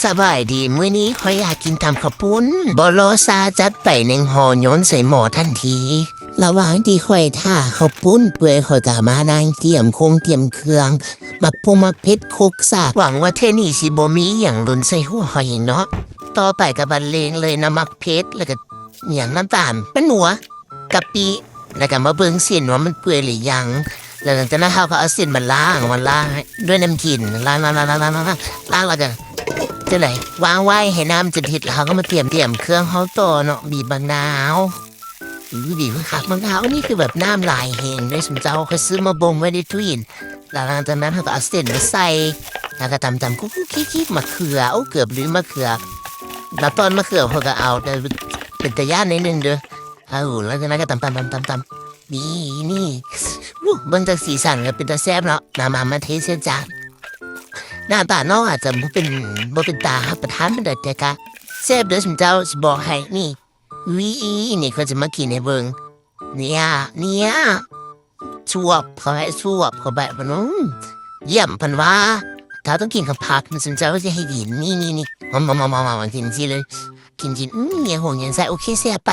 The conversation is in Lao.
ສະບາຍດີ ມື້ນີ້ຂ້ອຍຢາກກິນຕຳເຂົ້າປຸ້ນ. ບໍ່ລໍຊ້າ ຈັດໄປໜຶ່ງຫໍ່ ໂຍນໃສ່ໝໍ້ທັນທີ. ລະຫວ່າງທີ່ຂ້ອຍຖ້າເຂົ້າປຸ້ນເປື່ອຍ ຂ້ອຍກໍມານັ່ງຕຽມຄົງຕຽມເຄື່ອງ ໝາກພົງໝາກເຜັດ ຄົກສາກ. ຫວັງວ່າເທື່ອນີ້ຊິບໍ່ມີອີ່ຫຍັງຫຼົ່ນໃສ່ຫົວຂ້ອຍອີກເນາະ. ຕໍ່ໄປກໍບັນເລງເລີຍ ນ້ຳໝາກເຜັດ ແລ້ວກໍຫຍັງ ນ້ຳຕານ ແປ້ງນົວ ກະປິ ແລ້ວກໍມາເບິ່ງເສັ້ນວ່າມັນເປື່ອຍຫຼືຍັງ. ແລ້ວຫຼັງຈາກນັ້ນເຮົາກໍເອົາເສັ້ນມາລ້າງ ມາລ້າງດ້ວຍນ້ຳກິນ ລ້າງໆໆໆໆ ລ້າງແລ້ວກໍຈັ່ງໃດ ວາງໄວ້ໃຫ້ນ້ຳຈະເດັດ ແລ້ວເຮົາກໍມາຕຽມ ຕຽມເຄື່ອງເຮົາຕໍ່ເນາະ. ບີບບັກນາວ ອີ ບີບຄັກ ບັກນາວນີ້ຄືແບບນ້ຳຫຼາຍແຮງເດ້ຊຸມເຈົ້າ. ຂ້ອຍຊື້ມາບົ່ມໄວ້ໃນຕູ້ເຢັນ ແລ້ວຫຼັງຈາກນັ້ນເຮົາກໍເອົາເສັ້ນມາໃສ່ ແລ້ວກໍຕຳໆ ກຸກໆຄິກໆ ໝາກເຂືອ ໂອ້ ເກືອບລືມໝາກເຂືອ. ມາຕອນໝາກເຂືອຂ້ອຍກໍເອົາ ແຕ່ເປັນຕາຢ້ານໜ້ອຍໜຶ່ງເດີ້. ເອົາ ຫຼັງຈາກນັ້ນກໍຕຳໆໆໆ ນີ້ ນີ້ ອູ້ ເບິ່ງຈາກສີສັນກໍເປັນຕາແຊບເນາະ. ມາ ມາ ມາເທໃສ່ຈານ. ໜ້າຕານ້ອງອາດຈະບໍ່ເປັນ ບໍ່ເປັນຕາຮັບປະທານປານໃດ ແຕ່ກະແຊບເດີ້ຊຸມເຈົ້າ ຊິບອກໃຫ້. ນີ້ ວີ ນີ້ຂ້ອຍຈະມາກິນໃຫ້ເບິ່ງ. ເນຍ ເນຍ ສວບເຂົ້າໄປ ສວບເຂົ້າໄປ. ອືມ ຢ້ຽມ ເພິ່ນວ່າ ຖ້າຕ້ອງກິນກັບຜັກ ຊຸມເຈົ້າຊິໃຫ້ກິນ. ນີ້ ນີ້ ນີ້ ຫອມໆໆໆ ກິນຊີ້ເລີຍ ກິນ ກິນ. ອືມ ຫຍັງຫົງຫຍັງໃສ່ ໂອເຄ ແຊບ ໄປ.